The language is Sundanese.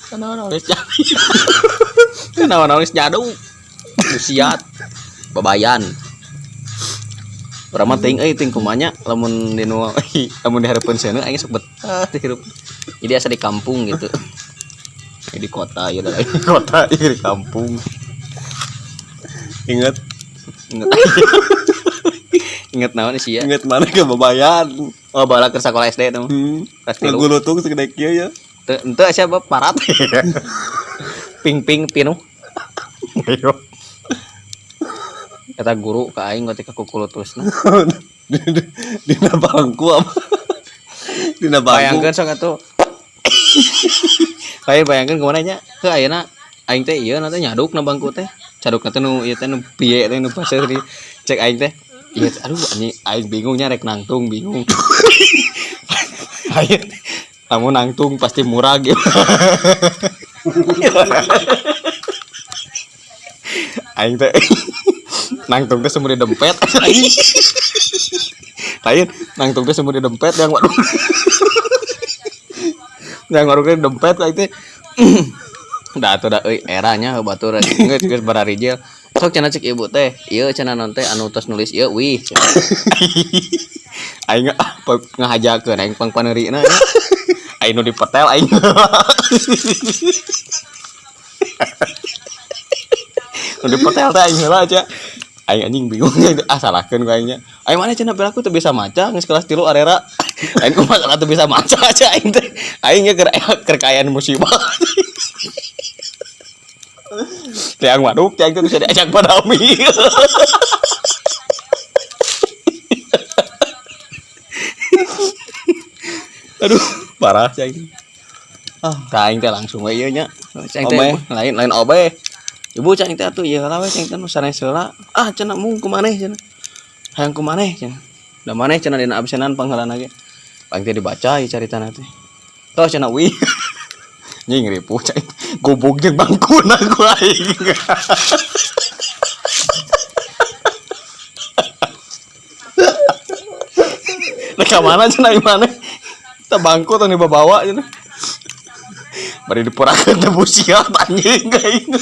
Kenapa nulis jaduk? Kenapa nulis jaduk? Musiat. Babayan. Urang mah teuing euy teuing kumanya lamun di nu lamun di hareupeun seuneu aing sok betah di hirup. Jadi asa di kampung gitu. Di kota ya da Di kota ieu di kampung. Ingat Ingat. Ingat naon sih ya? Ingat mana ke babayan. Oh, bala ke sekolah SD tuh. Kelas 3. Ngagulutung segede kieu ya. Teu ente siapa parat. Ping-ping pinuh. Ayo. Eta guru ka aing ketika kukulutusna. Dina bangku apa? Dina bangku. Bayangkeun sok atuh. Kayak bayangkeun kumaha nya? Heuh ayeuna aing teh ieu na teh nyaduk na bangku teh. Cadukna teh nu ieu teh nu piye teh nu paseur di cek aing teh. Ieu aduh anjing aing bingung nya rek nangtung bingung. Aing lamun nangtung pasti murah gitu. Aing teh nangtung teh sumur dempet. Lain nangtung teh sumur dempet yang waduh. Yang warungnya dempet aing teh. Da atuh da euy eranya batur geus geus bararijil. Sok cenah cek ibu teh, ieu cenah non teh anu tos nulis ieu wih. Aing ngahajakeun aing pangpaneurina nya. Aing nu dipetel aing. Nu dipetel teh aing heula aja. Aing anjing bingung ah salahkeun ku aing nya. Aing mana cenah belaku teu bisa maca geus kelas 3 arera. Aing kumaha salah teu bisa maca aja aing teh. Aing nya keur kaayaan musibah. Tiang waduk tiang teh bisa diajak padami. Aduh, parah cai. Ah, Ka aing teh langsung we ieu nya. Cai teh Obe. lain lain obe. Ibu cai teh atuh ieu heula we cai teh nu sanes heula. Ah cenah mung ku maneh cenah. Hayang ku maneh cenah. Da maneh cenah dina absenan pangheulana ge. Aing teh dibaca ieu caritana teh. Toh cenah wih. Nying ripuh cai. Gubuk jeung bangkuna ku aing. Nah, ka mana cenah ieu maneh? Tah bangku tong dibawa cenah. Bari dipurakeun teh busiat anjing aing.